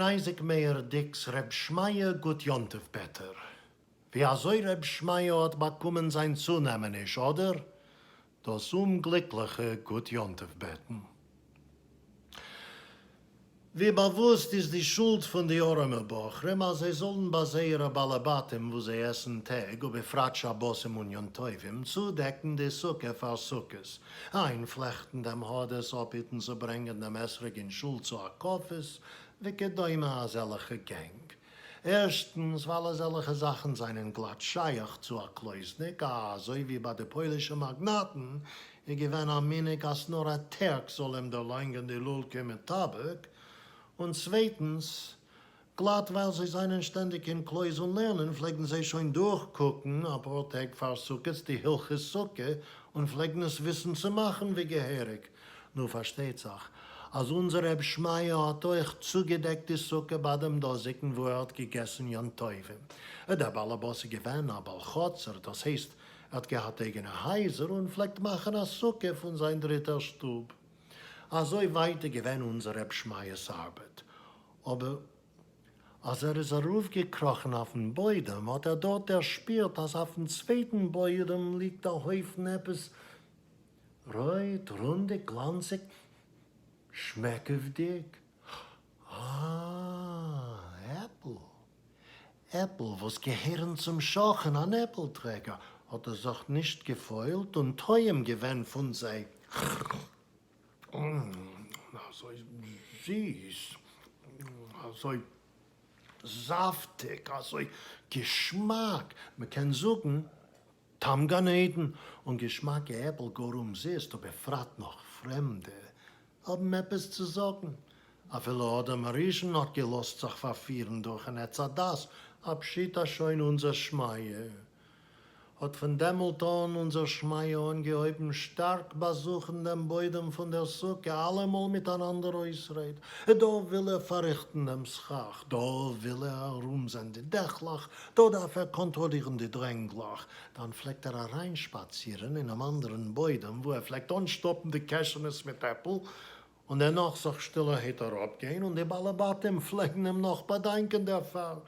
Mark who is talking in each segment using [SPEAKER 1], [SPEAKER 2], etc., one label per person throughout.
[SPEAKER 1] פון אייזיק מאיר דיק'ס ר' שמעיה גוט יום טוב בעטער, ווי אזוי ר' שמעיה האט באקומען זיין צונעמעניש אדער דאס אומגליקליכע גוט יום טוב בעטן. ווי באוואוסט איז די שולד פון די ארעמע בחורים אז זיי זאלן ביי זייערע בעלי בתים וואו זיי עסן טעג ובפרט שבתים און יום טובים צודעקן די סוכה פאר סוכות, איינפלעכטן דעם הדס, אפהיטן צו ברענגען דעם אתרוג אין שול צו הקפות, וכדומה אזעלעכע גענג. ערשטנס ווייל אזעלעכע זאכן זענען גלאט שייך צו א קלויזניק, אזוי ווי ביי די פוילישע מאגנאטן איז געווען א מנהג אז נאר א טערק זאל אים דערלאנגען די לולקע מיט טאבעק, און צווייטנס, גלאט ווייל זיי זענען שטענדיג אין קלויז און לערנען פלעגן זיי שוין דורכקוקן אפאר טעג פאר סוכות די הלכות סוכה און פלעגן עס וויסן צו מאכן ווי געהעריג. נו פארשטייט זיך אז אונזער ר' שמעיה האט אויך צוגעדעקט די סוכה ביי דעם דאזיגן וואו ער האט געגעסן יום טובים. דער באלעבאס איז געווען א בעל חצר, דאס הייסט ער האט געהאט אייגענע הייזער און פלעגט מאכן א סוכה פון זיין דריטער שטוב. אזוי ווייט איז געווען אונזער ר' שמעיה'ס ארבעט. אבער אז ער איז ארויפגעקראכן אויפן בוידעם האט ער דארט דערשפירט אז אויפן צווייטן בוידעם ליגט א הויפן עפעס רויט, רונדיג, גלאנציג, שמעקעוודיג. אה, עפל. עפל וואס געהערן צום שכן אן עפל טרעגער, האט ער זיך נישט געפוילט און טועם געווען פון זיי. אזוי זיס, אזוי זאפטיג, אזוי געשמאק, מ'קען זאגן טעם גן עדן, און געשמאקע עפל גאר אומזיסט, ובפרט נאך פרעמדע האבן עפעס צו זאגן. אפילו אדם הראשון האט געלאזט זיך פארפירן דורכן עץ הדעת, א פשיטא שוין אונזער שמעיה. האט פון דעמאלט אן אונזער שמעיה אנגעהויבן שטארק באזוכן דעם בוידעם פון דער סוכה, אלעמאל מיט אן אנדער אויסרייד, דא וויל ער פארריכטן דעם סכך, דא וויל ער ארומזען די דעכלעך, דא דארף ער קאנטראלירן די דרענגלעך, דאן פלעגט ער אריינשפאצירן אינעם אנדערן בוידעם וואו ער פלעגט אנשטאפן די קעשענעס מיט עפל, און דערנאך זיך שטילערהייט אראפגיין, און די בעלי בתים פלעגן אים נאך באדאנקען דערפאר.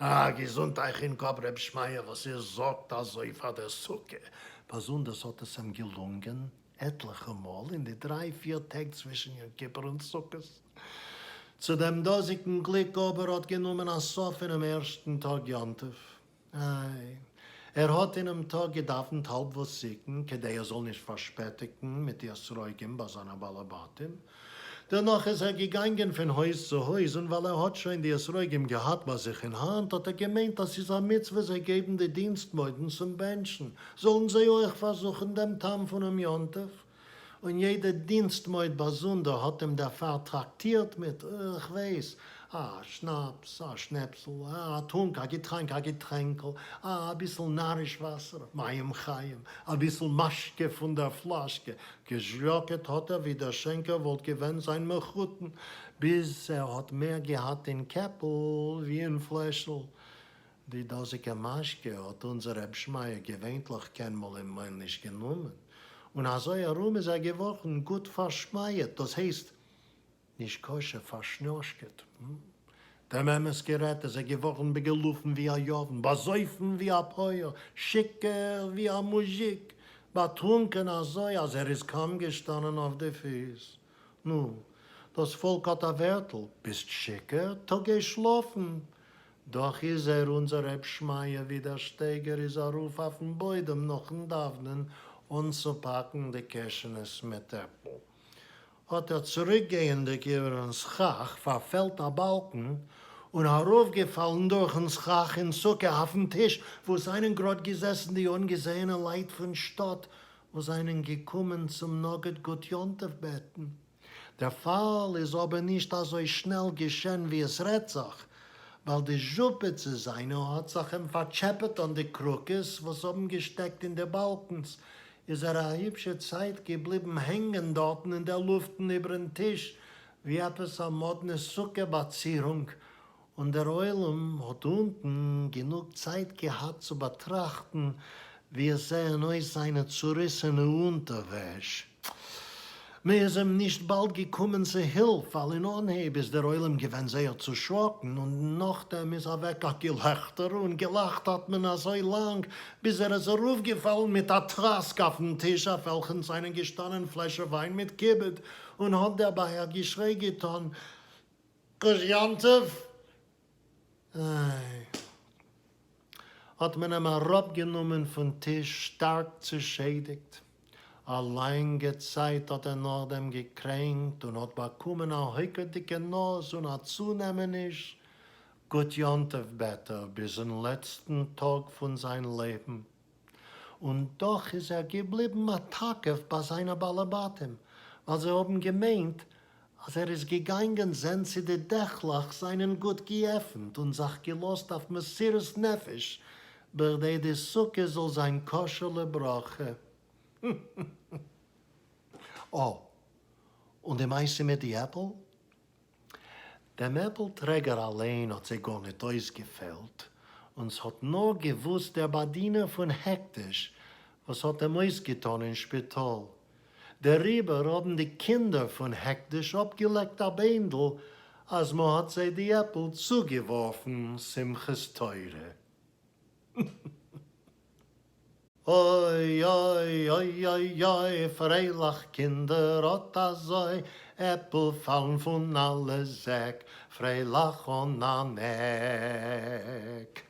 [SPEAKER 1] אה, געזונט אייך אין קאפ ר' שמעיה וואס איר זאגט אזוי פאר דער סוכה. באזונדערס האט עס אים געלונגען עטליכע מאל אין די דריי פיר טעג צווישן יום כיפור און סוכות. צו דעם דאזיגן גליק אבער האט גענומען א סוף אינעם ערשטן טאג יום טוב. איי, ער האט אינעם טאג געדאוונט האלב וואסיקן כדי ער זאל נישט פארשפעטיגן מיט די אתרוגים ביי זיינע בעלי בתים. דערנאך איז ער געגאנגען פון הויז צו הויז און ווייל ער האט שוין די אתרוגים געהאט ביי זיך אין האנט האט ער געמיינט אז ס'איז א מצוה זיי געבן די דינסטמוידן צום בענטשן, זאלן זיי אויך פארזוכן דעם טעם פונעם יום טוב. און יעדע דינסטמויד באזונדער האט אים דערפאר טראקטירט מיט, כ'ווייס, א שנאפס, א שנעפסל, א טרונק, א געטראנק, א געטרענקל, א אביסל נאריש וואסער, מים חיים, אביסל משקה פון דער פלאשקע, געזשליאקעט האט ער ווי דער שענקער וואלט געווען זיין מחותן, ביז ער האט מער געהאט אין קעפל ווי אין פלעשל. די דאזיגע משקה האט אונזער ר' שמעיה געווענטליך קיינמאל אין מויל נישט גענומען, און אזוי ארום איז ער געווארן גוט פארשמייעט, דאס הייסט, נישקשה פארשניאשקעט. דעם אמת גערעדט איז ער געווארן בגעלופן ווי א יוון, באזויפן ווי א פויער, שיכור ווי א מוזשיק, באטרונקען אזוי אז ער איז קוים געשטאנען אויף די פיס. נו, דאס פאלק האט א ווערטל, ביסט שיכור? טא גיי שלאפן! דאך איז ער אונזער ר' שמעיה ווי דער שטייגער איז ארויף אויפן בוידעם נאכן דאוונען אנצופאקן די קעשענעס מיט עפל. האט ער צוריקגייענדיג איבערן סכך פארפעלט א באלקן און ארויפגעפאלן דורכן סכך אין סוכה אויפן טיש וואו זענען גראד געזעסן די אנגעזעהענע לייט פון שטאט וואס זענען געקומען צום נגיד גוט יום טוב בעטן. דער פאל איז אבער נישט אזוי שנעל געשען ווי עס רעדט זיך, ווייל די זשופיצע זיינע האט זיך אים פארטשעפעט אן די קרוקעס וואס האבן געשטעקט אין די באלקנס, איז ער א היבשע צייט געבליבן הענגען דארטן אין דער לופטן איבערן טיש ווי עפעס א מאדנע סוכה באצירונג, און דער עולם האט אונטן גענוג צייט געהאט צו באטראכטן ווי עס זעען אויס זיינע צוריסענע אונטערוועש. מען איז אים נישט באלד געקומען צו הילף, ווייל אין אנהייב איז דער עולם געווען זייער צושראקן און נאכדעם איז אוועק א געלעכטער און געלאכט האט מען אזוי לאנג ביז ער איז ארויפגעפאלן מיט א טראסק אויפן טיש אויף וועלכן זענען געשטאנען פלעשער וויין מיט כיבוד און האט דערביי א געשריי געטאן גוט יום טוב! איי. האט מען אים אראפגענומען פון טיש שטארק צושעדיגט. א לאנגע צייט האט ער נאכדעם געקרענקט און האט באקומען א הויקערדיגע נאז און א צונעמעניש. גוט יום טוב בעט ער ביזן לעצטן טאג פון זיין לעבן. און דאך איז ער געבליבן א תקיף ביי זיינע בעלי בתים, ווייל זיי האבן געמיינט אז ער איז געגאנגען זען צי די דעכלעך זענען גוט געעפנט און זיך געלאזט אויף מסירות נפש בכדי די סוכה זאל זיין כשר לברכה. אה, און די מעשה מיט די עפל? דעם עפל-טרעגער אַליין האָט זיי גאָרניט אויסגעפעלט, און ס'האָט נאָר געוואוסט דער באַדינער פון הקדש, וואָס האָט אים אויסגעטאָן אין שפּיטאָל. דעריבער האָבן די קינדער פון הקדש אָפּגעלעקט אַ ביינדל, אַז מ'האָט זיי די עפּל צוגעוואָרפן שמחת תורה. אוי אוי אוי אוי אוי פרייליך קינדער אט אזוי עפל פאלן פון אלע זעק פרייליך אן אן עק.